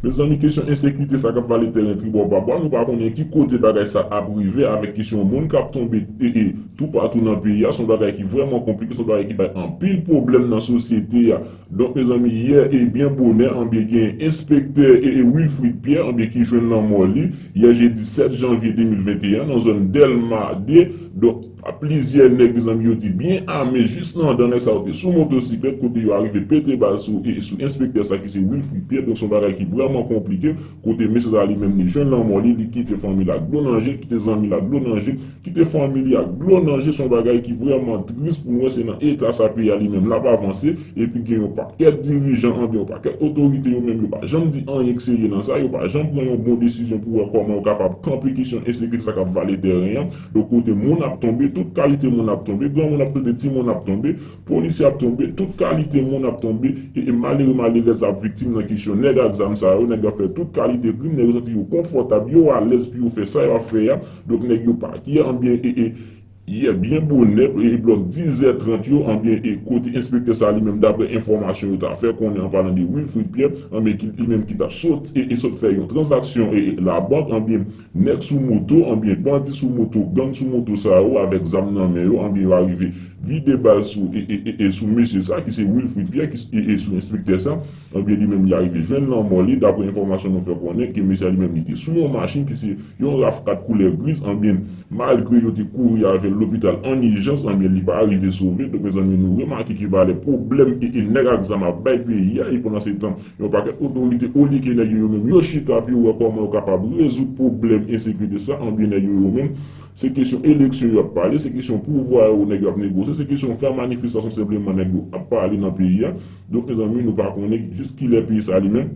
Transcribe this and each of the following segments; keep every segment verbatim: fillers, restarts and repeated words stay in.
Mezanmi, kesyon ensekirite sa k ap vale tèren tribwa pa bwa, nou pa konnen ki kote bagay sa ap rive avèk kesyon moun k ap tonbe e, e, toupatou nan peyi a. Se yon bagay ki vrèman konplike, se yon bagay ki bay anpil pwoblèm nan sosyete a. Donk, mezanmi, yè e byen bonè, anbyen gen enspektè e, e Wilfrid Pierre, anbyen ki jwenn lanmò li, yè jedi sèt janvye de mil venteyen, nan zòn Dèlma de. Donk, pa plizyè nèg, mezanmi, yo di byen ame jis nan dan, nèg sa yo te sou motosiklèt, kote yo arive pete bal sou, e, sou enspektè sa ki se Wilfrid Pierre. Donk, se yon bagay ki vrèman konplike, kote mesye sa li menm li jwenn lanmò li, li kite fanmi l ak dlo nan je, kite zanmi l ak dlo nan je, kite fanmi li ak dlo nan je. Se yon bagay ki vrèman tris pou n wè se nan eta sa peyi a li menm l ap avanse, epi gen yon pakèt dirijan, anbyen yon pakèt otorite yo menm yo pa janm di anyen k serye nan sa, yo pa janm pran yon bon desizyon pou wè kòman yo kapab kanpe kesyon ensekirite sa k ap vale tèren an. Donk kote moun ap tonbe, tout kalite moun ap tonbe, granmoun ap tonbe, timoun ap tonbe, polisye ap tonbe, tout kalite moun ap tonbe, e, e malere malerèz ap viktim nan kesyon nèg ak zam sa yo, nèg yo ap fè tout kalite krim, nèg yo santi yo konfòtab, yo alèz pou yo fè sa yo ap fè a. Donk nèg yo pa kyè, anbyen, e, e, yè byen bonè, e, e blòk dizè trant yo, anbyen, e kote enspektè sa li menm, daprè enfòmasyon yo ta fè konnen an palan de Wilfrid Pierre, anbyen, ki, li menm ki t ap sot, e, e sot fè yon tranzaksyon, e, e labank, anbyen, nèg sou moto, anbyen, bandi sou moto, gang sou moto sa yo, avèk zam nan men yo, anbyen, yo arive vide bal sou, e, e, e, e sou mesye sa, ki se Wilfrid Pierre, ki, e, e sou enspektè sa, anbyen, li menm, li arive jwenn lanmò li, daprè enfòmasyon nou fè konnen, ke mesye a li menm, li te sou yon machin ki se yon rav kat koulè griz, anbyen, malgre yo te kouri avè l lopital an ijans, anbyen, li pa rive sove. Donk, mezanmi, nou remake ki valè pwoblèm e, e nèg ak zam ap bay peyi a, e pandan se tan, yon pakèt otorite, olye ke nèg yo, yo menm, yo chita pou yo wè kòman yo kapab rezoud pwoblèm ensekirite sa, anbyen, nèg yo, yo menm, se kesyon eleksyon yo ap pale, se kesyon pouvwa yo nèg yo ap negosye, se kesyon fè manifestasyon senpleman nèg yo ap pale nan peyi a. Donk, mezanmi, nou pa konnen jiskilè peyi sa li menm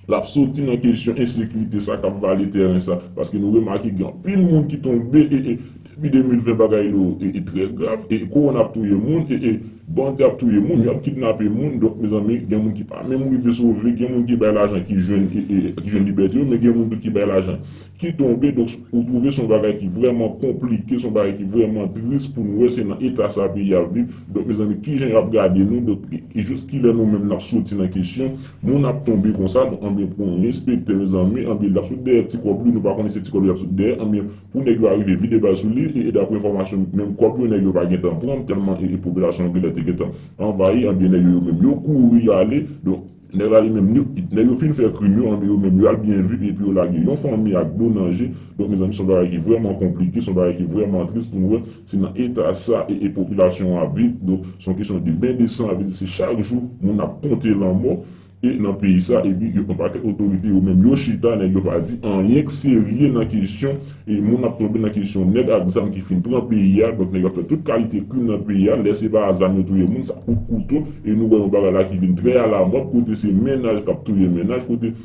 l ap soti nan kesyon ensekirite sa k ap vale tèren sa. Paske nou remake gen anpil moun ki tonbe e, e depi de mil ven bagay yo e, e trè grav. E kowona ap touye moun, e, e bandi ap touye moun, y ap kidnape moun. Donk, mezanmi, gen moun ki pa menm rive sove, gen moun ki bay lajan ki jwenn, e, e, ki jwenn libète yo, men gen moun tou ki bay lajan ki tonbe. Donk, ou twouve se yon bagay ki vrèman konplike, se yon bagay ki vrèman tris pou n wè se nan eta sa peyi a ap viv. Donk, mezanmi, kijan y ap gade nou? Donk, e, e jiskilè nou menm n ap soti nan kesyon, moun ap tonbe konsa, donk, anbyen, pou yon enspektè, mezanmi, anbyen, l ap sot dèyè ti kòb li, nou pa konnen se ti kòb li ap sot dèyè, anbyen, pou nèg yo arive vide bal sou li, e, e daprè enfòmasyon, menm kòb yo, nèg yo pa gentan pran, tèlman, e, e popilasyon an genlè te gentan anvayi, anbyen, nèg yo, yo menm, yo kouri ale. Donk, nèg la li menm, li, nèg yo fin fè krim yo, anbyen yo menm yo al byen viv epi yo lage yon fanmi ak dlo nan je. Donk, mezanmi, se yon bagay ki vrèman konplike, se yon bagay ki vrèman tris pou n wè se nan eta sa e, e popilasyon an ap viv. Donk, se yon kesyon de ben de san, sa vle di se chak jou moun ap konte lanmò e nan peyi sa, epi yo, yon pakèt otorite yo menm yo chita, nèg yo pa di anyen k serye nan kesyon e moun ap tonbe nan kesyon nèg ak zam ki fin pran peyi a. Donk, nèg yo ap fè tout kalite krim nan peyi a. Lè se pa a zam yo touye moun, sa kout kouto. E nou wè yon bagay la ki vin trè alamòd, kote se mennaj k ap touye mennaj, kote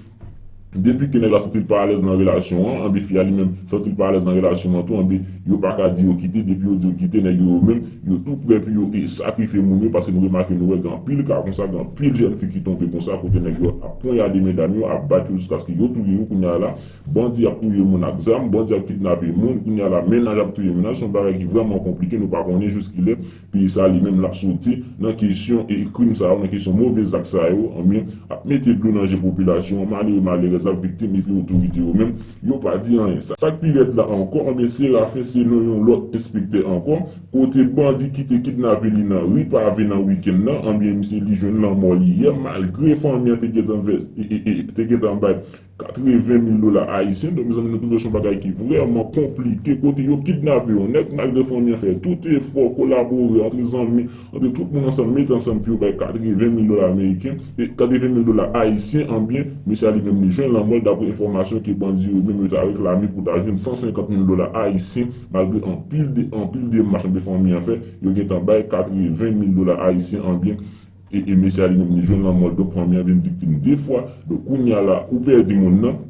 depi ke nèg la santi l pa alèz nan relasyon an, anbyen fi a li menm santi l pa alèz nan relasyon an tou, anbyen yo pa ka di yo kite, depi yo di yo kite, nèg yo, yo menm, yo tou prè pou yo, e, sakrifye moun yo, paske nou remake, nou wè gen anpil ka konsa, gen anpil jèn fi ki tonbe konsa, kote nèg yo ap ponyade medam yo, ap bat yo jiskaske yo touye yo. Kounye a la, bandi ap touye moun ak zam, bandi ap kidnape moun, kounye a la, mennaj ap touye mennaj. Se yon bagay ki vrèman konplike, nou pa konnen jiskilè peyi sa li menm l ap soti nan kesyon e krim sa yo, nan kesyon move zak sa yo, anbyen, ap mete dlo nan je popilasyon an, malere, malerèz ap viktim, epi otorite yo menm, yo pa di anyen. Sa, sa k pi rèd la ankò, anbyen, Serafen, se non yon lòt enspektè ankò, kote bandi ki te kidnape li nan ri Pave nan wikenn nan, anbyen, misye li jwenn lanmò li yè, malgre fanmi an te gentan vè-, e, e, e, te gentan bay katreven mil dola ayisyen. Donk, mezanmi, nou twouve se yon bagay ki vrèman konplike, kote yo kidnape yon nèg, malgre fanmi an fè tout efò, kolabore, antre zanmi, antre tout moun ansanm, mete ansanm pou yo bay katreven mil dola ameriken, e katreven mil dola ayisyen, anbyen, mesye a li menm li jwenn lanmò l, daprè enfòmasyon ke bandi yo menm yo ta reklame pou ta jwenn san senkant mil dola ayisyen, malgre anpil de, anpil demach antre fanmi an fè, yo gentan bay katreven mil dola ayisyen, anbyen, e, e mesye a li menm li jwenn lanmò l, donk fanmi an vin viktim de fwa. Donk kounye a la, ou pèdi moun nan,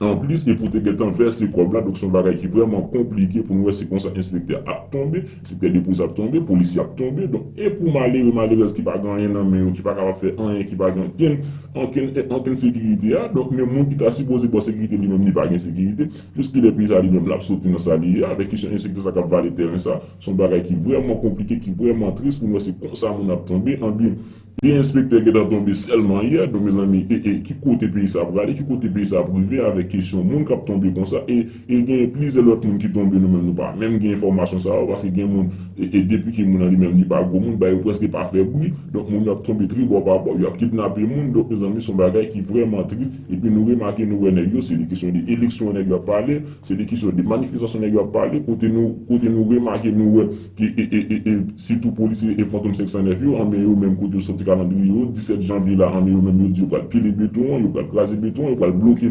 anplis, e pou te gentan vèse kòb la, donk se yon bagay ki vrèman konplike pou n wè se konsa enspektè ap tonbe, enspektè de polis ap tonbe, polisye ap tonbe, donk e pou malere, malerèz ki pa gen anyen nan men yo, ki pa kapab fè anyen, ki pa gen ankenn, ankenn, ankenn sekirite a, donk men moun ki ta sipoze ba w sekirite li menm li pa gen sekirite, jiskilè peyi sa li menm l ap soti nan sa li ye a, avèk kesyon ensekirite sa k ap vale tèren sa, se yon bagay ki vrèman konplike, ki vrèman tris pou n wè se konsa moun ap tonbe, anbyen, De enspektè gentan tonbe sèlman yè, donk, mezanmi, e, e, ki kote peyi sa ap prale, ki kote peyi sa ap rive avèk kesyon moun k ap tonbe konsa, e, e gen plizyè lòt moun ki tonbe, nou menm nou pa menm gen enfòmasyon sa yo, paske gen moun, e, e depi ke moun nan li menm li pa gwo moun, ba yo prèske pa fè bri, donk moun yo ap tonbe tribò pa bò, yo ap kidnape moun, donk, mezanmi, se yon bagay ki vrèman tris, epi nou remake, nou wè nèg yo, se de kesyon de eleksyon nèg yo ap pale, se de kesyon de manifestasyon nèg yo ap pale, kote nou, kote nou remake, nou wè, ki, e, e, e, e, sitou polisye e Fantom senk san nèf yo, anben yo menm kote yo soti kalandriye yo, disèt janvye la, anben yo menm yo di yo pral pile beton an, yo pral kraze beton an, yo pral bloke,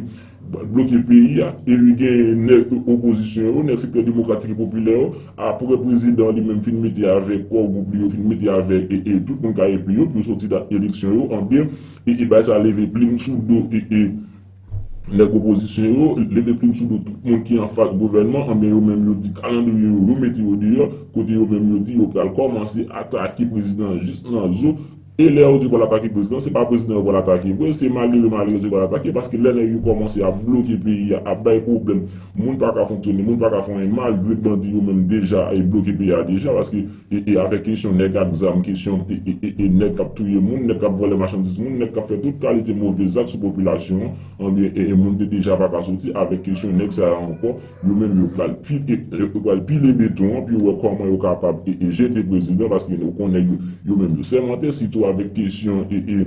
bloke peyi a, epi gen nèg opozisyon yo, nèg sektè demokratik e popilè yo, apre prezidan li menm fin mete avèk kò gwoup li yo, fin mete avèk, e, e, tout moun k a epi yo, pou yo soti dat eleksyon yo, anben, e, e, bay sa leve plim sou do, e, e, nèg opozisyon yo, leve plim sou do tout moun ki anfas gouvènman, anben yo menm yo di kalandriye yo, yo mete yo deyò, kote yo menm yo di yo pral kòmanse atake prezidan jis nan zo, e lè yo di yo pral atake prezidan, se pa prezidan yo pral atake vre, se malere, malerèz yo pral atake, paske lè nèg yo kòmanse ap bloke peyi a, ap bay pwoblèm, moun pa ka fonksyone, moun pa ka fè anyen, malgre bandi yo menm deja, e, bloke peyi a deja, paske e, e avèk kesyon nèg ak zam, kesyon, e, e, e, e nèg k ap touye moun, nèg k ap vòlè machandiz moun, nèg k ap fè tout kalite move zak sou popilasyon an, anben, e, e moun te deja pa ka soti avèk kesyon nèg sa yo ankò, yo menm yo pral pi-, e, e, yo pral pile beton an, pou yo wè kòman yo kapab, e, e jete prezidan, paske nou konnen yo, yo menm yo sèmante, sitou avèk kesyon, e, e,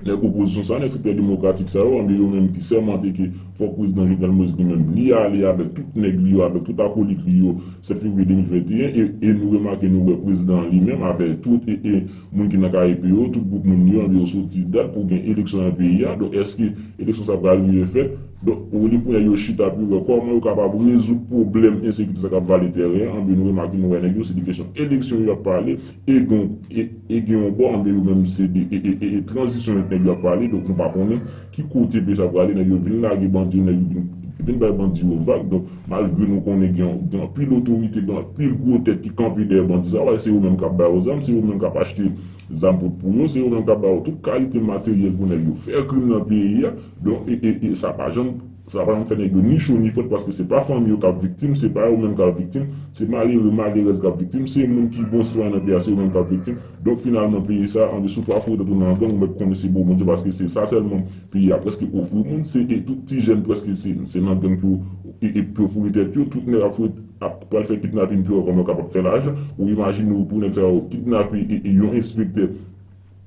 nèg opozisyon sa, nèg sektè demokratik sa yo, anben yo menm ki sèmante ke fòk prezidan Jovenel Moïse li menm li ale avèk tout nèg li yo, avèk tout akolit li yo, sèt fevriye de mil venteyen, e, e nou remake, nou wè prezidan an li menm avèk tout, e, e moun ki nan K E P yo, tout gwoup moun yo, anben yo soti dat pou gen eleksyon nan peyi a. Donk, èske eleksyon sa pral rive fèt? Donk, ou li kounye a yo chita pou yo wè kòman yo kapab rezoud pwoblèm ensekirite sa k ap vale tèren an, anben nou remake, nou wè nèg yo, se de kesyon eleksyon yo ap pale, e gen, e, e gen yon bò, anben yo menm se de, e, e, e, e tranzisyon nèg yo ap pale, donk nou pa konnen ki kote peyi sa prale, nèg yo vin lage bandi yo, nèg yo vin, vin bay bandi yo vag, donk malgre nou konnen gen, gen anpil otorite, gen anpil gwo tèt ki kanpe dèyè bandi sa yo, se yo menm k ap ba yo zam, se yo menm k ap achte zam pou, pou yo, se yo menm k ap ba yo tout kalite materyèl pou nèg yo fè krim nan peyi a, donk, e, e, e sa pa janm Sa pa janm fè nèg yo ni cho ni frèt, paske se pa fanmi yo k ap viktim, se pa yo menm k ap viktim, se malere, malerèz k ap viktim, se moun ki bon sitwayen nan peyi a, se yo menm k ap viktim. Donk, finalman, peyi sa, anben, si w pa foure tèt ou nan gang, ou mèt konnen se bon Bondye, paske se sa sèlman peyi a prèske ofri moun, se, e tout ti jèn prèske se, se nan gang pou, e, e pou yo foure tèt yo, tout nèg ap foure, ap pral fè kidnapin pou yo wè kòman yo kapab fè lajan. Ou imajine w pou nèg sa yo kidnape, e, e yon enspektè.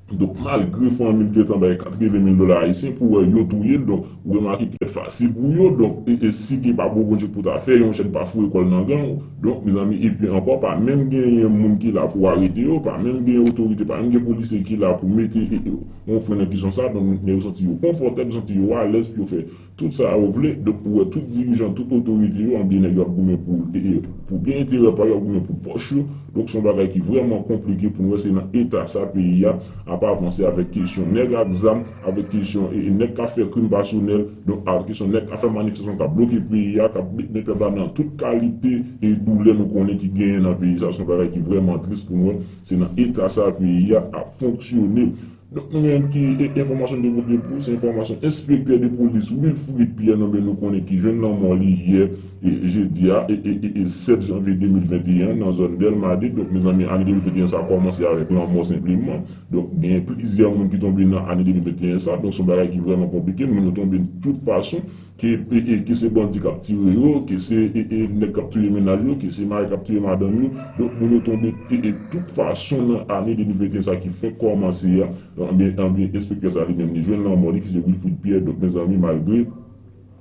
Donk, malgre fanmi l gentan bay katreven mil dola ayisyen pou wè yo touye l, donk, ou remake ki tèt fasil pou yo, donk, e, e si ke pa bon Bondye pou ta fè yon jèn pa foure kò l nan gang, donk, mezanmi, epi ankò, pa menm genyen moun ki la pou arete yo, pa menm genyen otorite, pa menm gen polisye ki la pou mete, e, e, yon fren nan kesyon sa, donk, nèg yo santi yo konfòtab, yo santi yo alèz pou yo fè tout sa yo vle, donk ou wè tout dirijan, tout otorite yo, anben nèg yo ap goumen pou, e, e, pou byen enterè pa yo, ap goumen pou pòch yo. Donk se yon bagay ki vrèman konplike pou n wè se nan eta sa peyi a ap avanse avèk kesyon nèg ak zam, avèk kesyon, e, e, nèg k ap fè krim pasyonèl, donk avèk kesyon nèg k ap fè manifestasyon, k ap bloke peyi a, k ap met pèp la nan tout kalite e doulè nou konnen ki genyen nan peyi sa. Se yon bagay ki vrèman tris pou n wè se nan eta sa peyi a ap fonksyone. Donk, nou menm ki, e, enfòmasyon nou te pote pou, se enfòmasyon enspektè de polis Wilfrid Pierre, nou menm nou konnen ki jwenn lanmò li yè, e, jedi a, e, e, e, e, sèt janvye de mil venteyen, nan zòn Dèlma de. Donk, mezanmi, ane de mil venteyen sa kòmanse avèk lanmò senpleman. Donk, gen plizyè moun ki tonbe nan ane de mil venteyen sa. Donk, se yon bagay ki vrèman konplike. Moun yo tonbe tout fason. Ke, e, e, ke se bandi k ap tire yo, ke se, e, e, nèg k ap touye mennaj yo, ke se mari k ap touye madanm yo. Donk, moun yo tonbe, e, e, tout fason nan ane de mil venteyen sa ki fenk kòmanse a. Anben, anben, enspektè sa li menm, li jwenn lanmò li, ki se Wilfrid Pierre. Donk, mezanmi, malgre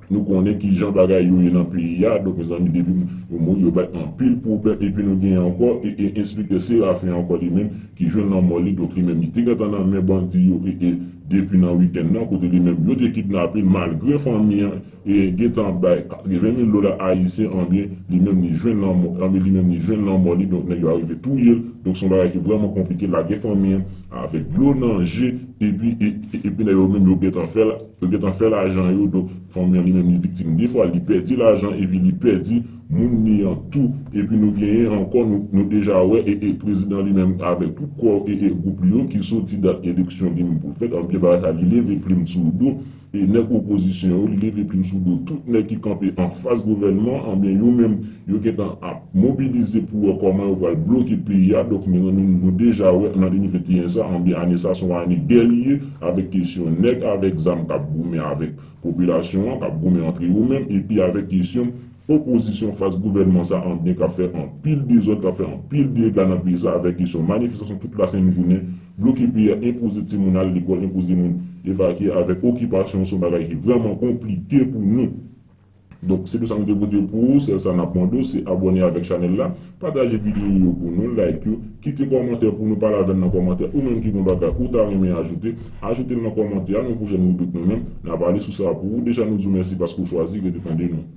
nou konnen ki jan bagay yo ye nan peyi a, donk, mezanmi, depi yo mouri, yo bay anpil pwoblèm. Epi nou genyen ankò, e, e, enspektè Séraphin ankò li menm, ki jwenn lanmò li, donk, li menm, li te gentan nan men bandi yo, e, e, depi nan wikenn nan, kote li menm, yo te kidnape l, malgre fanmi an, e, gentan bay katreven mil dola ayisyen, anben, li menm li jwenn lanmò, anben, li menm li jwenn lanmò li, donk nèg yo arive touye l. Donk se yon bagay ki vrèman konplike, lage fanmi an avèk dlo nan je, epi, e, e, epi nèg yo menm yo gentan fè la, yo gentan fè lajan yo, donk fanmi an li menm li viktim de fwa, li pèdi lajan, epi li pèdi moun li an tou. Epi nou genyen ankò, nou, nou deja wè, e, e prezidan li menm avèk tout kò e, e gwoup li yo ki soti dat eleksyon li menm pou l fèt, anbyen bagay sa li leve plim sou do e nèg opozisyon yo, li leve plim sou do tout nèg ki kanpe anfas gouvènman, anbyen yo menm, yo gentan ap mobilize pou wè kòman yo pral bloke peyi a. Donk, nou, nou, nou deja wè nan de mil venteyen sa, anbyen ane sa, se yon ane gè li ye, avèk kesyon nèg avèk zam k ap goumen avèk popilasyon an, k ap goumen antre yo menm, epi avèk kesyon opozisyon fas gouvènman sa, anbyen k ap fè anpil dezòd, k ap fè anpil dega nan peyi sa, avèk kesyon manifestasyon tout la senn jounen, bloke peyi a, enpoze timoun al lekòl, enpoze moun evakye, avèk okipasyon, se yon bagay ki vrèman konplike pou nou. Donk, se tout sa nou te pote pou ou, sèl sa n ap mande w, se abòne avèk chanèl la, pataje videyo yo pou nou, like yo, kite kòmantè pou nou, pale avè n nan kòmantè, ou menm ki gen bagay ou ta renmen ajoute, ajoute l nan kòmantè a, nan pwochèn ribrik nou menm, n ap pale sou sa pou ou. Deja nou di w mèsi paske w chwazi rete tande nou.